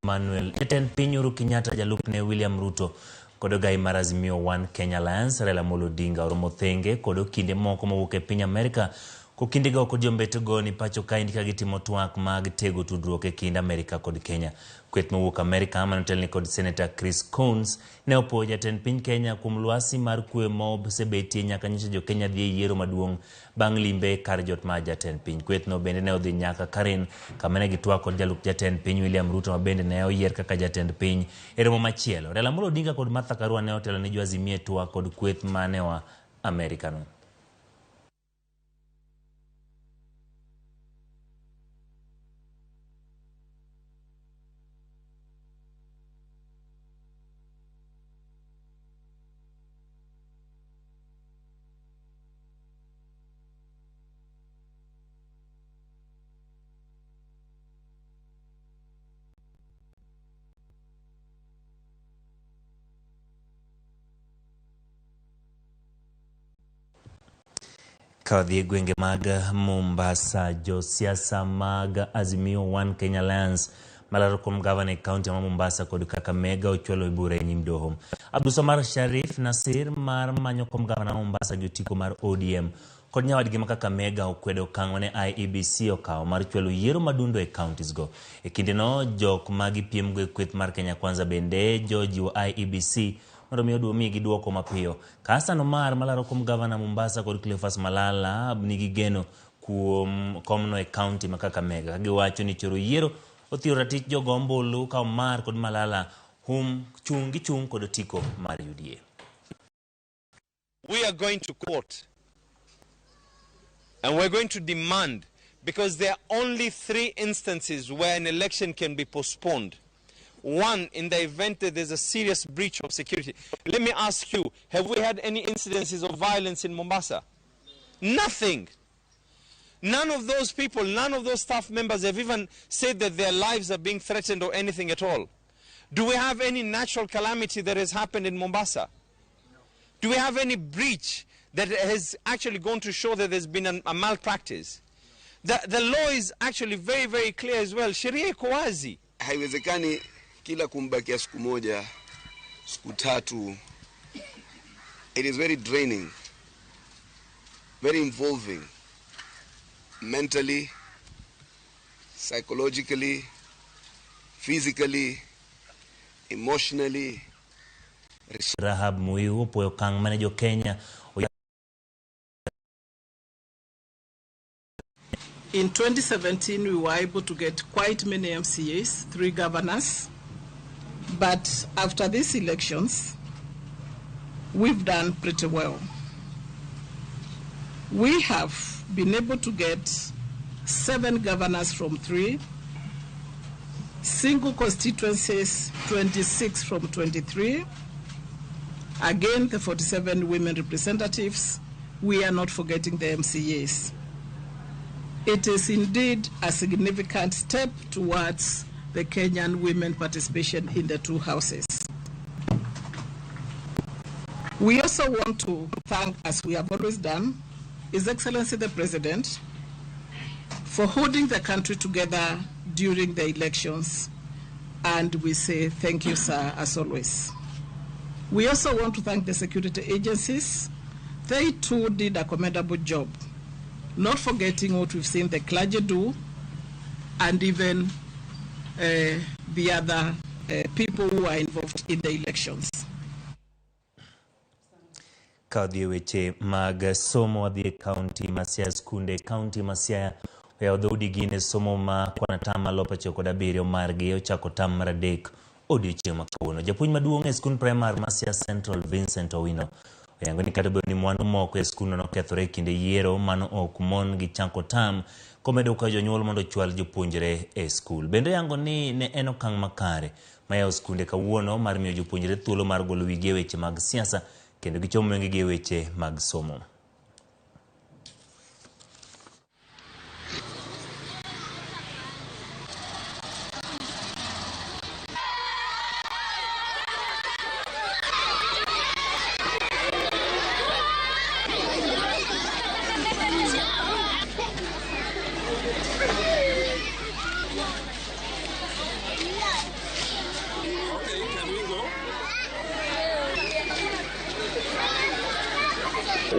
Emmanuel, jatend piny Uhuru Kenyatta, jalupne William Ruto kod ogai mar Azimio One Kenya Alliance Raila Amolo Odinga oromo thenge kod okinde moko mowuok e piny Amerka kokindego kod jombetego ni pacho kaendi ka gitimo twak mag tego tudruok e kind Amerka kod Kenya. Kweth mowuok Amerka manotelni kod Senator Chris Coons ne opuoyo jatend piny Kenya kuom lwasi mar kwe ma osebetie nyaka nyocha jo Kenya dhi e yiero maduong' bang' limbe kar jot mar jatend piny. Kwethno bende ne odhi nyaka Karen kama ne gitwak kod jalup jatend piny William Ruto ma bende ne oyier kaka jatend piny e romo machielo. Raila Amolo Odinga kod Martha Karua ne otelo ne jo Azimio e twak kod kweth mane oa Amerika no. Ka wadhi e gwenge mag Mombasa, josiasa mag Azimio One Kenya Alliance malaro kom gavana e kaunti ma Mombasa kod Kakamega ochwalo e bura e nyim doho. Abdulswamad Sharif Nasir mar manyo kom gavana ma Mombasa gi otiko mar ODM kod nyawadgi ma Kakamega okwedo okang' mane IEBC okawo mar chwalo yiero madundo e counties go. E kindeno, jok ma gipiemgo e kweth mar Kenya Kwanza bende jojiwo IEBC mondo mi omigi duoko mapiyo. Hassan Omar malaro kom gavana Mombasa kod Cleophas Malala nigi geno kuom komno e kaunti ma Kakamega ka giwacho ni choro yiero othiro ratich jogo ombulu ka Omar kod Malala hum chung gichung' kod otiko mar UDA. We are going to court and we're going to demand, because there are only 3 instances where an election can be postponed. One, in the event that there's a serious breach of security. Let me ask you, have we had any incidences of violence in Mombasa? Nothing. None of those people, none of those staff members have even said that their lives are being threatened or anything at all. Do we have any natural calamity that has happened in Mombasa? Do we have any breach that has actually gone to show that there's been a malpractice? The law is actually very, very clear as well. Sheria iko wazi. Haiwezekani kila kumbakia siku moja, siku tatu. It is very draining, very involving, mentally, psychologically, physically, emotionally. Rahab Muiu opuoyo okang' mane jo Kenya In 2017, we were able to get quite many MCAs, 3 governors. But after these elections, we've done pretty well. We have been able to get 7 governors from 3, single constituencies, 26 from 23. Again, the 47 women representatives, we are not forgetting the MCAs. It is indeed a significant step towards the Kenyan women participation in the 2 houses. We also want to thank, as we have always done, His Excellency the President for holding the country together during the elections, and we say thank you, sir, as always. We also want to thank the security agencies. They too did a commendable job, not forgetting what we've seen the clergy do and even the other people who are involved in the elections. Ka wadhi e weche mag somo, wadhi e kaunti ma Siaya, skunde e kaunti ma Siaya oyawo dhoudi gi ne somo ma kwan atamalo 97 margi ochako tam mar 3 odiochieng' ma kawuono. Japuonj maduong' e skund primar ma Siaya Central Vincent Owino oyango ni kata obedo ni mwandu moko e skundno nokethore e kinde yiero, mano ok mon gi chako tam komedo kwayo jonyuol mondo ochwal jopuonjre e skul. Bende oyango ni ne en okang' makare ma yawo skunde kawuono mar miyo jopuonjre thuolo mar golo wigi e weche mag siasa kendo gichom wengegi e weche mag somo.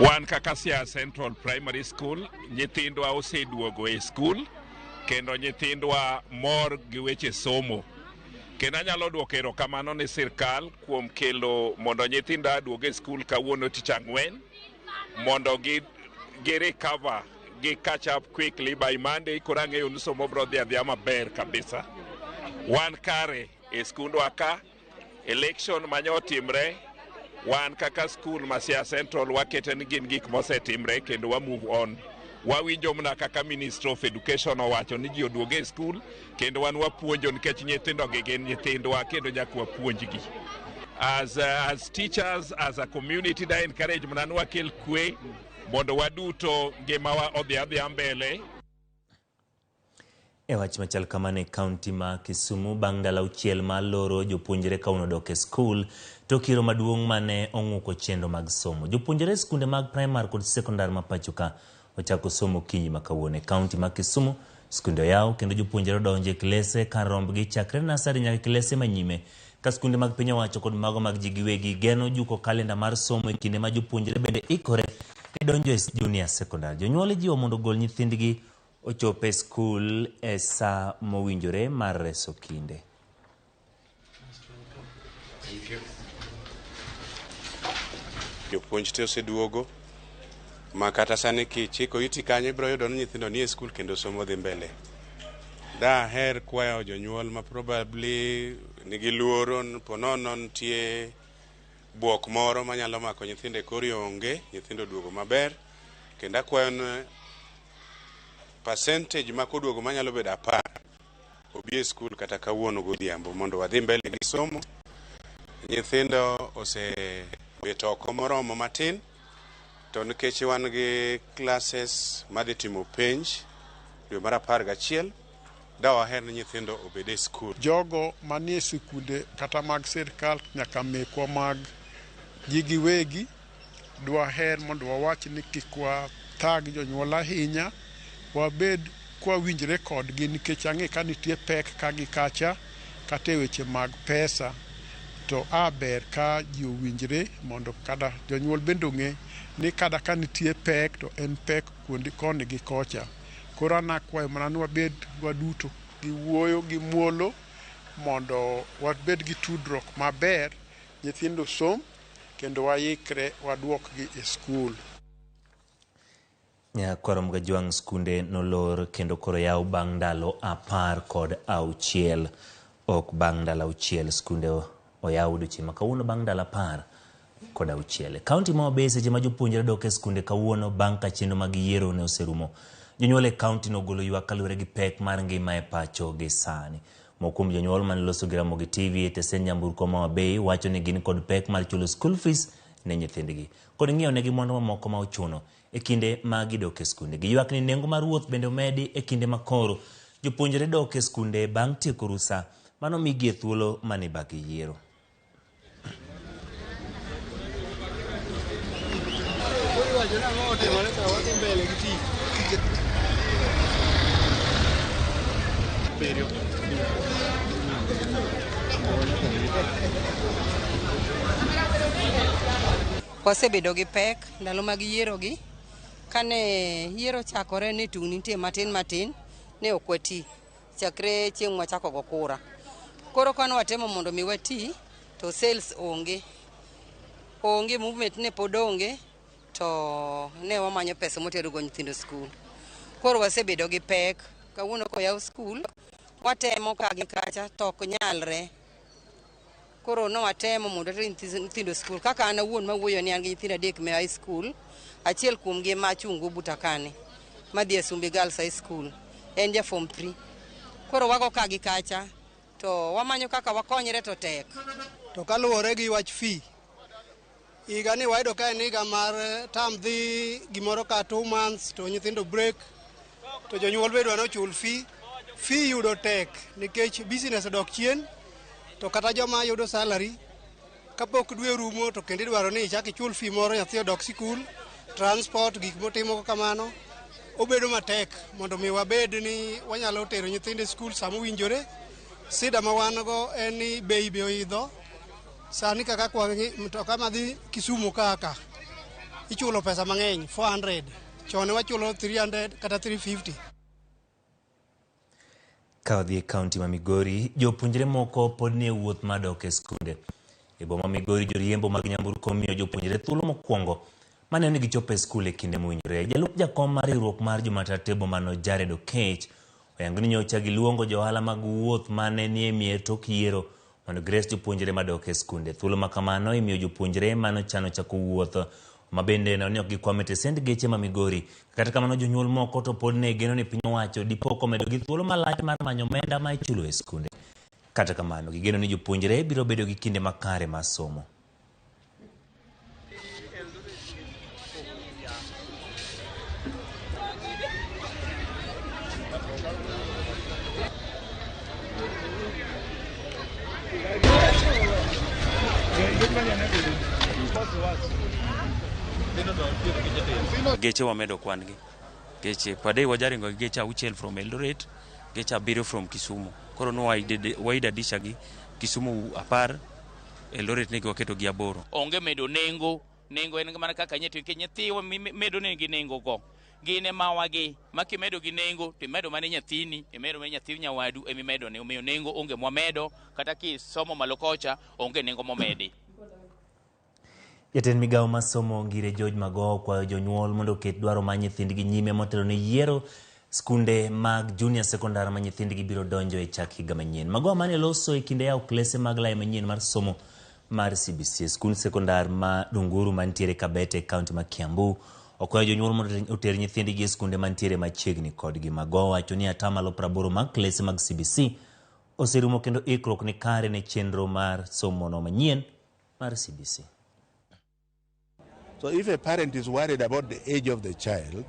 Wan kaka Siaya Central Primary School, nyithindwa oseduogo e skul kendo nyithindwa mor gi weche somo. Kendo anyalo duoko erokamano ne sirkal kuom kelo mondo nyithinda aduog e skul kawuono tich ang'wen mondo gi recover, gi catch up quickly by Monday. Koro ang'eyo ni somo biro dhi adhiya maber kabisa. Wan kare e skundwa ka election mane otimre, wan kaka skul ma Siaya Central wakete ni gin gik mosetimre kendo wa move on. Wawinjo mana kaka Minister of Education owacho ni ji oduog e skul kendo wan wapuonjo nikech nyithindo gi gin nyithindwa kendo nyaka wapuonjgi. As teachers, as a community, da encourage mana ni wakel kwe mondo waduto ngimawa odhi adhiya mbele. E wach machal kamano e kaunti ma Kisumu bang' ndalo 6 mar loro jopuonjre kawuono dok e skul tok yiero maduong' mane ong'uko chenro mag somo. Jopuonjre e skunde mag primar kod sekondar ma pacho ka ochako somo okinyi ma kawuono. E kaunti ma Kisumu skunde oyaw kendo jopuonjre odonjo e klese kar rombgi chakre nasari nyaka klese manyime ka skunde mag piny owacho kod mago mag ji giwegi geno juko kalenda mar somo e kinde ma jopuonjre bende ikore ne donjo e junior secondary. Jonyuol ijiwo mondo ogol nyithindgi ochop e skul e sa mowinjore mar reso kinde. Jopuonj te oseduogo ma kata sani kichiko iti kanyo ibiro yudo ni nyithindo nie skul kendo somo dhi mbele. Daher kwayo jonyuol ma probably nigi luoro ponono nitie buok moro manyalo mako nyithindo e kor yo onge, nyithindo oduogo maber. Kendo akwayo ni percentage ma koduogo manyalo bedo 10 obi e skul kata kawuono godhiambo mondo wadhi mbele gi somo. Nyithindo osebet oko moromo matin to nikech wan gi classes madhi timo penj dwe mar 11, da waher ni nyithindo obed e skul. Jogo manie sikunde kata mag sirkal nyaka mekwa mag ji giwegi, dwaher mondo wawach ni kik wathag jonyuol ahinya, wabed kwawinjre kodgi nikech ang'e ka nitie pek ka gi kacha kata e weche mag pesa to a ber ka ji owinjre mondo kata jonyuol bende ong'e ni kata ka nitie pek to en pek kuonde koni gi kocha. Koro an akwayo mana ni wabed waduto gi wuoyo gi muolo mondo wabed gi tudruok maber, nyithindo som kendo waikre waduokgi e skul. Nyakwar Mgajwang' skunde nolor kendo koro yaw bang' ndalo 16. Ok bang' ndalo 6 skunde oyaw odiochieng' ma kawuono bang' ndalo 16. Kaunti ma Homabay seche ma jopuonjre dok e skunde kawuono bang' ka chenro mag yiero ne oserumo. Jonyuol e kaunti nogolo ywak kaluwore gi pek mar ngima e pacho gi sani. Moko kuom jonyuol mane loso gi Ramogi TV e tesend nyamburko ma Homabay wacho ni gin kod pek mar chulo school fees ne nyithindgi kod ng'iewo negi mwandu mamoko ma ochuno e kinde ma gidok e skunde. Giywak ni nengo mar wuoth bende omedi e kinde ma koro jopuonjre dok e skunde bang' tieko rusa mano migie thuolo mane bag yiero. Wasebedo gi pek ndalo mag yiero gi. Kane yiero chakore ni tungni nitie matin matin, ne ok wati chakre chieng' mwachako go kura. Koro kane watemo mondo mi wati to sales onge, onge movement ne pod onge, to ne wamanyo pesa motero go nyithindo skul. Koro wasebedo gi pek. Kawuono koyaw skul, watemo ka gi kacha to ok nyalre. Koro ne watemo mondo water nyithindo skul. Kaka an awuon mawuoyo ni an gi nyithindo 3 me high school, achiel kuom gi ema achungo buta kani, madhi e Sumbi Girls High School, en ja form 3. Koro wago ka gi kacha to wamanyo kaka wakonyre to tek. To kaluwore gi wach fee, higa ni wayudo ka en higa mar term dhi gimoro ka 2 months to nyithindo break to jonyuol be dwa ni ochul fee. Fee yudo tek nikech business odok chien, to kata joma yudo salary kapok dwe orumo to kendo idwaro ni ichak ichul fee moro, nyathi odok sikul, transport, gik motimo kamano. Obedo matek mondo mi wabed ni wanyalo tero nyithindo e skul sama owinjore. Sida ma wan go en ni bei be oidho. Sani kaka kwa mtoka madhi Kisumu kaka ichulo pesa mang'eny 400, chon wachulo 300 kata 350. Ka wadhi e kaunti ma Migori, jopuonjre moko pod nie wuoth mar dok e skunde. E boma Migori, joriembo mag nyamburko miyo jopuonjre thuolo mokwongo maneno ni gichopo e skul e kinde mowinjore. Jalup jakom mar riwruok mar jomatate bomano Jared Okech oyango ni nyocha giluongo johala mag wuoth mane nie mier tok yiero mondo gires jopuonjre madok e skunde. Thuolo ma kamano imiyo jopuonjre manochano chako wuoth ma bende neno ni ok gikwam e tesend geche ma Migori. Kata kamano jonyuol moko to pod ne geno ni piny owacho dipo komedogi thuolo malach mar manyo omenda ma ichulo e skunde. Kata kamano gigeno ni jopuonjre biro bedo gi kinde makare mar somo. Geche wamedo kwan gi. Geche per day wajaringo gi geche 6 from Eldoret, geche 7 from Kisumu. Koro no waidadisha gi Kisumu 10, Eldoret negi waketo gi 8. Onge medo nengo, nengo en mana kaka nyeto nikech nyithiwa medo negi nengo go. Gin ema wagi, ma kimedo gi nengo to imedo mana nyathini, imedo mana nyathi nyawadu emimedo ne, omiyo nengo onge mwamedo, kata kisomo malo kocha onge nengo momedi. Jatend migawo mar somo Ngire George Magoha okwayo jonyuol mondo oket dwaro mar nyithindgi nyime motelo ne yiero skunde mag junior secondary ma nyithindgi biro donjo e chak higa manyien. Magoha mane loso e kinde yawo klese mag lai manyien mar somo mar CBC e skund sekondar ma Dunguru mantiere Kabete e kaunti ma Kiambu okwayo jonyuol mondo oter nyithindgi e skunde mantiere machiegni kodgi. Magoha wacho ni 80% mag klese mag CBC oserumo kendo ikruok ni kare ne chenro mar somo no manyien mar CBC. So if a parent is worried about the age of the child,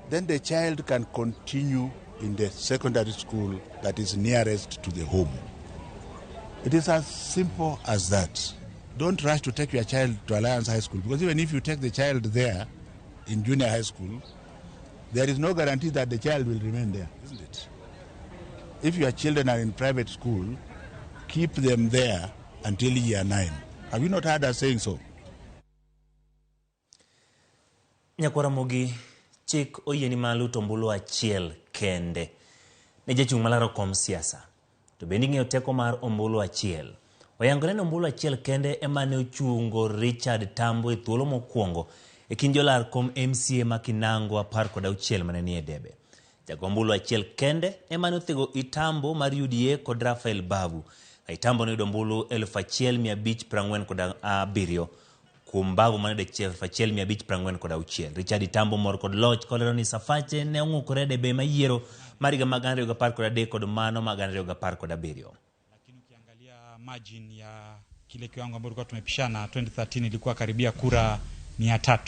then the child can continue in the secondary school that is nearest to the home. It is as simple as that. Don't rush to take your child to Alliance High School, because even if you take the child there in junior high school, there is no guarantee that the child will remain there, isn't it? If your children are in private school, keep them there until year 9. Have you not heard us saying so? Nyakwara Mogi, chik oyieni malo to ombulu achiel kende ne jachung' malaro kom siasa. To bende ing'eyo teko mar ombulu achiel. Oyangore ni ombulu achiel kende ema ne ochungo Richard Tambo e thuolo mokwongo e kind jolar kom MCA ma Kinango 16 mane nie debe. Jago ombulu achiel kende ema ne othego Itambo mar UDA kod Rafael Babu. Itambo noyudo ombulu 1547 kuom Babu mane 1546. Richard Itambo mor kod loch kolero ni Safache ne ong'ukore e debe mayiero mar higa mag 2013 kod mano mag 2017. Lakini ukiangalia margin ya kile kiwango ambacho tulikuwa tumepishana 2013 ilikuwa karibia kura 300.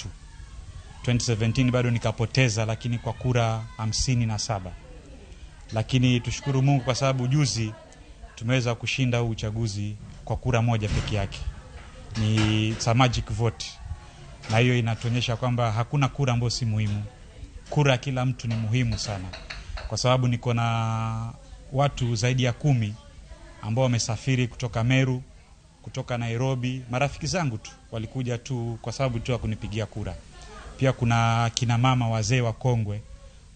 2017 bado nikapoteza, lakini kwa kura 57. Lakini tushukuru Mungu kwa sababu juzi tumeweza kushinda huu uchaguzi kwa kura moja peke yake. Ni it's a magic vote. Na hiyo inatuonyesha kwamba hakuna kura ambayo si muhimu. Kura kila mtu ni muhimu sana. Kwa sababu niko na watu zaidi ya 10 ambao wamesafiri kutoka Meru, kutoka Nairobi, marafiki zangu tu walikuja tu kwa sababu tu ya kunipigia kura. Pia kuna kina mama wazee wa kongwe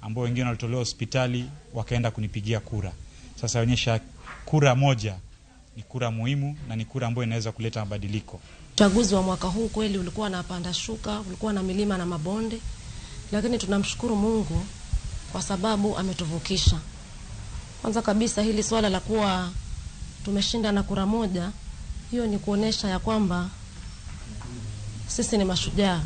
ambao wengine walitolewa hospitali wakaenda kunipigia kura. Sasa onyesha kura moja ni kura muhimu na ni kura ambayo inaweza kuleta mabadiliko. Uchaguzi wa mwaka huu kweli ulikuwa na panda shuka, ulikuwa na milima na mabonde, lakini tunamshukuru Mungu kwa sababu ametuvukisha. Kwanza kabisa hili swala la kuwa tumeshinda na kura moja, hiyo ni kuonesha ya kwamba sisi ni mashujaa.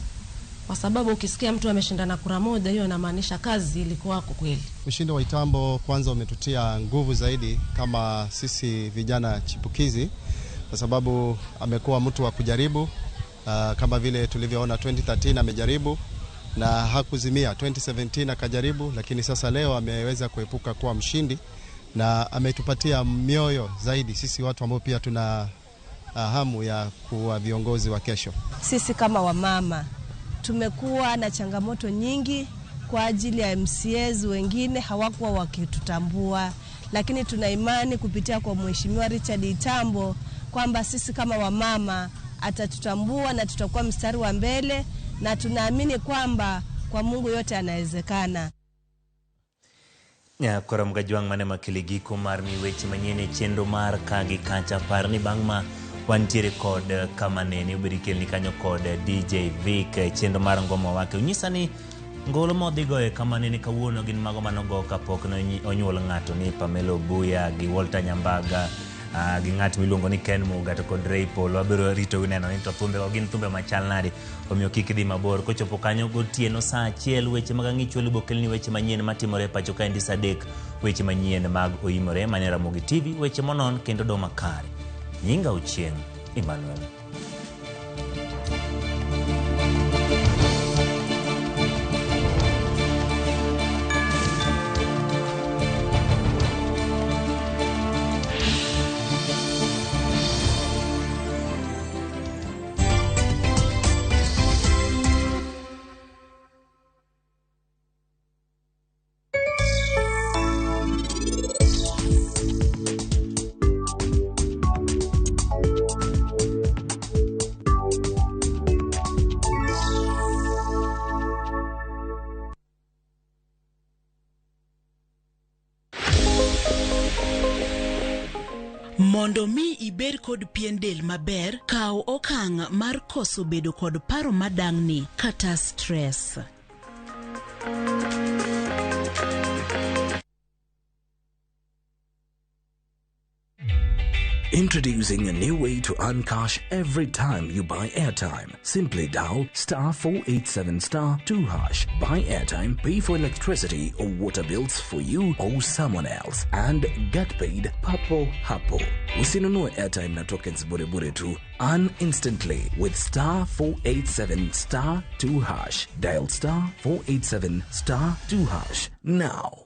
Kwa sababu ukisikia mtu ameshinda na kura moja, hiyo inamaanisha kazi ilikuwa kweli. Ushindi wa Itambo kwanza umetutia nguvu zaidi kama sisi vijana chipukizi, kwa sababu amekuwa mtu wa kujaribu, kama vile tulivyoona 2013 amejaribu na hakuzimia, 2017 akajaribu, lakini sasa leo ameweza kuepuka kuwa mshindi na ametupatia mioyo zaidi sisi watu ambao pia tuna hamu ya kuwa viongozi wa kesho. Sisi kama wamama tumekuwa na changamoto nyingi kwa ajili ya MCAs, wengine hawakuwa wakitutambua, lakini tuna imani kupitia kwa Mheshimiwa Richard Itambo kwamba sisi kama wamama atatutambua na tutakuwa mstari wa mbele, na tunaamini kwamba kwa Mungu yote yanawezekana. Koro Mgajwang' mane makele giko mar mi weche manyien e chenro mar ka gi kacha. Par ni bang' ma wantiere kod kama nene obed ikelni kanyo kod DJ Vic e chenro mar Ngoma Wake. Onyisa ni ngolo modhi goyo kama nene kawuono gin mago manogo kapok ne onyuol ng'ato ni Pamela Obuya gi Walter Nyambaga gi ng'at miluongo ni Ken Muga to kod Ray Polo. Abiro rito neno ni to thumbe go gin thumbe machal nade, omiyo kik idhi mabor. Kochopo kanyo gotieno saa 1 weche mag ang'ich welo bokelni weche manyien matimore e pacho kaendi saa 3 weche manyien mag Oimore mane Ramogi TV, weche monon kendo do makare. Nyinga Ochieng' Emmanuel. Mondo mi ibed kod pien del maber, kaw okang' mar koso bedo kod paro madang'ni kata stress. Introducing a new way to earn cash every time you buy airtime. Simply dial star 487 star 2 hash. Buy airtime, pay for electricity or water bills for you or someone else, and get paid papo hapo. Usinunue airtime na tokens bure bure tu. Earn instantly with star 487 star 2 hash. Dial star 487 star 2 hash now.